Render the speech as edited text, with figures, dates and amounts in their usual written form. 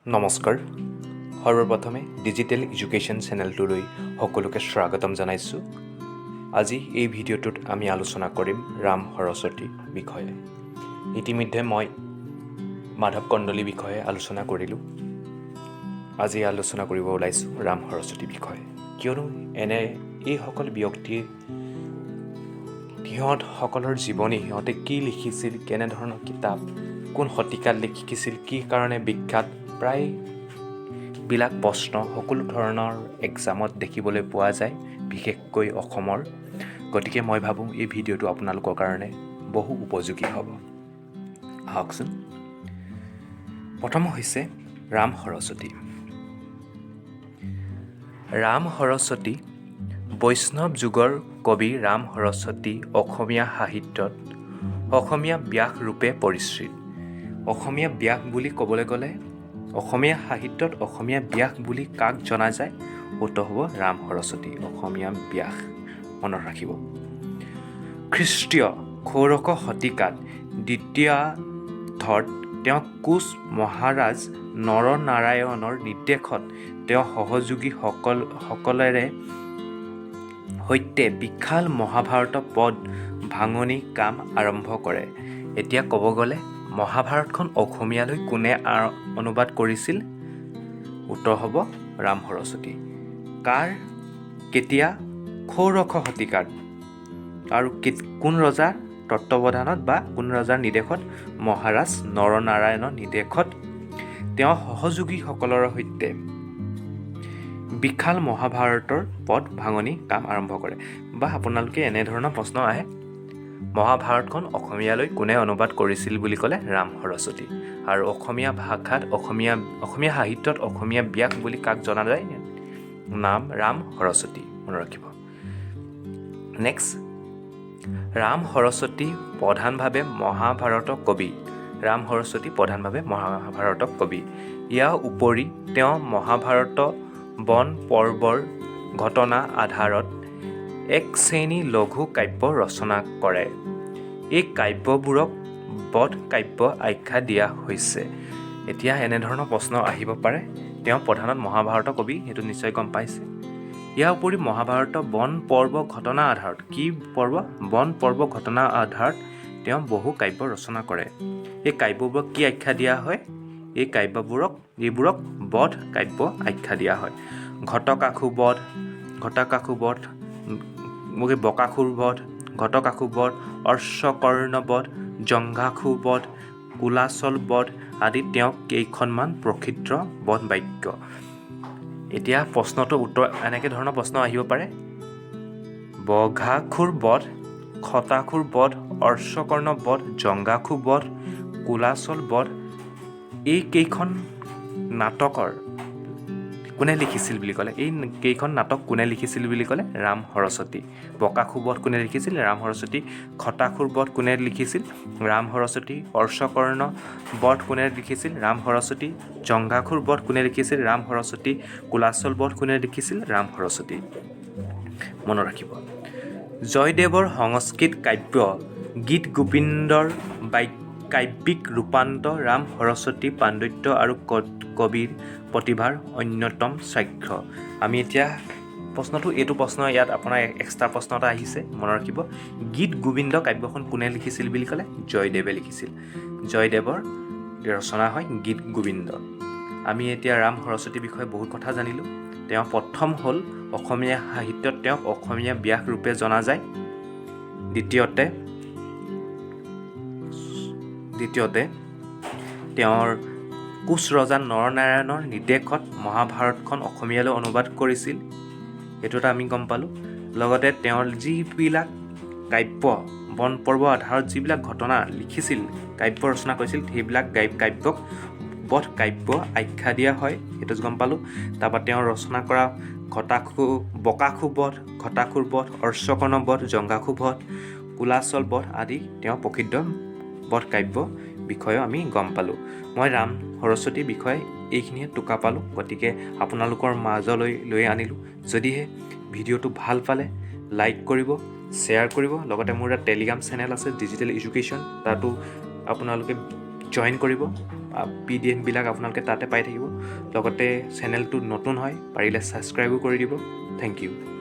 নমস্কাৰ, সৰ্বপ্ৰথমে digital education চেনেলটোলৈ সকলোকে স্বাগতম জনাইছোঁ। আজি এই ভিডিঅ'টোত আমি আলোচনা কৰিম ৰাম সৰস্বতীৰ বিষয়ে। ইতিমধ্যে মই মাধৱ কন্দলীৰ বিষয়ে আলোচনা কৰিলোঁ। আজি আলোচনা কৰিব ওলাইছোঁ ৰাম সৰস্বতীৰ বিষয়ে, কিয়নো এনে এইসকল ব্যক্তিৰ সিহঁতসকলৰ জীৱনী, সিহঁতে কি লিখিছিল, কেনেধৰণৰ কিতাপ, কোন শতিকাত লিখিছিল, কি কাৰণে বিখ্যাত, প্ৰায়বিলাক প্ৰশ্ন সকলো ধৰণৰ এক্সামত দেখিবলৈ পোৱা যায়, বিশেষকৈ অসমৰ। গতিকে মই ভাবোঁ এই ভিডিঅ'টো আপোনালোকৰ কাৰণে বহু উপযোগী হ'ব। আহকচোন। প্ৰথম হৈছে ৰাম সৰস্বতী। ৰাম সৰস্বতী বৈষ্ণৱ যুগৰ কবি। ৰাম সৰস্বতী অসমীয়া সাহিত্যত অসমীয়া ব্যাস ৰূপে পৰিচিত। অসমীয়া ব্যাস বুলি ক'বলৈ গ'লে, অসমীয়া সাহিত্যত অসমীয়া ব্যাস বুলি কাক জনা যায়? উত্তৰ হ'ব ৰাম সৰস্বতী, অসমীয়া ব্যাস, মনত ৰাখিব। খ্ৰীষ্টীয় 16 শতিকাত দ্বিতীয়াৰ্ধত তেওঁ কোচ মহাৰাজ নৰনাৰায়ণৰ নিৰ্দেশত তেওঁ সহযোগীসকলেৰে সৈতে বিশাল মহাভাৰত পদ ভাঙনি কাম আৰম্ভ কৰে। এতিয়া ক'ব গ'লে মহাভাৰতখন অসমীয়ালৈ কোনে অনুবাদ কৰিছিল? উত্তৰ হ'ব ৰাম সৰস্বতী। কাৰ, কেতিয়া? 16 শতিকাত। আৰু কোন ৰজাৰ তত্ত্বাৱধানত বা কোন ৰজাৰ নিৰ্দেশত? মহাৰাজ নৰনাৰায়ণৰ নিৰ্দেশত তেওঁ সহযোগীসকলৰ সৈতে বিশাল মহাভাৰতৰ পদ ভাঙনি কাম আৰম্ভ কৰে। বা আপোনালোকে এনেধৰণৰ প্ৰশ্ন আহে, মহাভাৰতখন অসমীয়ালৈ কোনে অনুবাদ কৰিছিল বুলি ক'লে ৰাম সৰস্বতী। আৰু অসমীয়া ভাষাত, অসমীয়া অসমীয়া সাহিত্যত অসমীয়া ব্যাস বুলি কাক জনা যায়? নাম ৰাম সৰস্বতী, মনত ৰাখিব। নেক্সট, ৰাম সৰস্বতী প্ৰধানভাৱে মহাভাৰতৰ কবি। ৰাম সৰস্বতী প্ৰধানভাৱে মহাভাৰতৰ কবি। ইয়াৰ উপৰি তেওঁ মহাভাৰত বন পৰ্বৰ ঘটনা আধাৰত এক শ্ৰেণী লঘু কাব্য ৰচনা কৰে। এই কাব্যবোৰক বধ কাব্য আখ্যা দিয়া হৈছে। এতিয়া এনেধৰণৰ প্ৰশ্ন আহিব পাৰে। তেওঁ প্ৰধানত মহাভাৰতৰ কবি, সেইটো নিশ্চয় গম পাইছে। ইয়াৰ উপৰি মহাভাৰতৰ বন পৰ্ব ঘটনা আধাৰত, কি পৰ্ব? বন পৰ্ব ঘটনা আধাৰত তেওঁ বহু কাব্য ৰচনা কৰে। এই কাব্যবোৰক কি আখ্যা দিয়া হয়? এই কাব্যবোৰক, এইবোৰক বধ কাব্য আখ্যা দিয়া হয়। ঘটকাসুৰ বধ, ঘটকাসুৰ বধ, বকাসুৰ বধ, ঘটকাসুৰ বধ, অশ্বকৰ্ণ বধ, জংঘাসুৰ বধ, কুলাচল বধ আদি তেওঁ কেইখনমান প্ৰসিদ্ধ বধ কাব্য। এতিয়া প্ৰশ্নটোৰ উত্তৰ এনেকৈ ধৰণৰ প্ৰশ্ন আহিব পাৰে: বঘাসুৰ বধ, খটাসুৰ বধ, অশ্বকৰ্ণ বধ, জংঘাসুৰ বধ, কুলাচল বধ, এই কেইখন নাটকৰ কোনে লিখিছিল বুলি ক'লে, এই কেইখন নাটক কোনে লিখিছিল বুলি ক'লে ৰাম সৰস্বতী। বকাসুৰ বধ কোনে লিখিছিল? ৰাম সৰস্বতী। খটাসুৰ বধ কোনে লিখিছিল? ৰাম সৰস্বতী। অশ্বকৰ্ণ বধ কোনে লিখিছিল? ৰাম সৰস্বতী। জংঘাসুৰ বধ কোনে লিখিছিল? ৰাম সৰস্বতী। কুলাচল বধ কোনে লিখিছিল? ৰাম সৰস্বতী, মনত ৰাখিব। জয়দেৱৰ সংস্কৃত কাব্য গীত গোবিন্দৰ কাব্যিক ৰূপান্তৰ ৰাম সৰস্বতী পাণ্ডিত্য আৰু কবিৰ প্ৰতিভাৰ অন্যতম স্বাক্ষ্য। আমি এতিয়া প্ৰশ্নটো, এইটো প্ৰশ্ন ইয়াত আপোনাৰ এক্সট্ৰা প্ৰশ্ন এটা আহিছে, মনত ৰাখিব। গীত গোবিন্দ কাব্যখন কোনে লিখিছিল বুলি ক'লে জয়দেৱে লিখিছিল। জয়দেৱৰ ৰচনা হয় গীত গোবিন্দ। আমি এতিয়া ৰাম সৰস্বতীৰ বিষয়ে বহুত কথা জানিলোঁ। তেওঁ প্ৰথম হ'ল অসমীয়া সাহিত্যত তেওঁক অসমীয়া ব্যাস ৰূপে জনা যায়। দ্বিতীয়তে তেওঁৰ কোচ ৰজা নৰনাৰায়ণৰ নিৰ্দেশত মহাভাৰতখন অসমীয়ালৈ অনুবাদ কৰিছিল, সেইটো এটা আমি গম পালোঁ। লগতে তেওঁৰ যিবিলাক কাব্য, বন পৰ্ব আধাৰত যিবিলাক ঘটনা লিখিছিল, কাব্য ৰচনা কৰিছিল, সেইবিলাক কাব্যক বধ কাব্য আখ্যা দিয়া হয়, সেইটো গম পালোঁ। তাৰপৰা তেওঁ ৰচনা কৰা বকাসুৰ বধ, ঘটাসুৰ বধ, অশ্বকৰ্ণ বধ, জংঘাসুৰ বধ, কুলাচল বধ আদি তেওঁ প্ৰসিদ্ধ বধ কাব্য বিষয়েও আমি গম পালোঁ। মই ৰাম সৰস্বতীৰ বিষয়ে এইখিনিয়ে টোকা পালোঁ, গতিকে আপোনালোকৰ মাজলৈ লৈ আনিলোঁ। যদিহে ভিডিঅ'টো ভাল পালে লাইক কৰিব, শ্বেয়াৰ কৰিব। লগতে মোৰ এটা টেলিগ্ৰাম চেনেল আছে ডিজিটেল এডুকেশ্যন, তাতো আপোনালোকে জইন কৰিব। পিডিএফবিলাক আপোনালোকে তাতে পাই থাকিব। লগতে চেনেলটো নতুন হয়, পাৰিলে ছাবস্ক্ৰাইবো কৰি দিব। Thank you.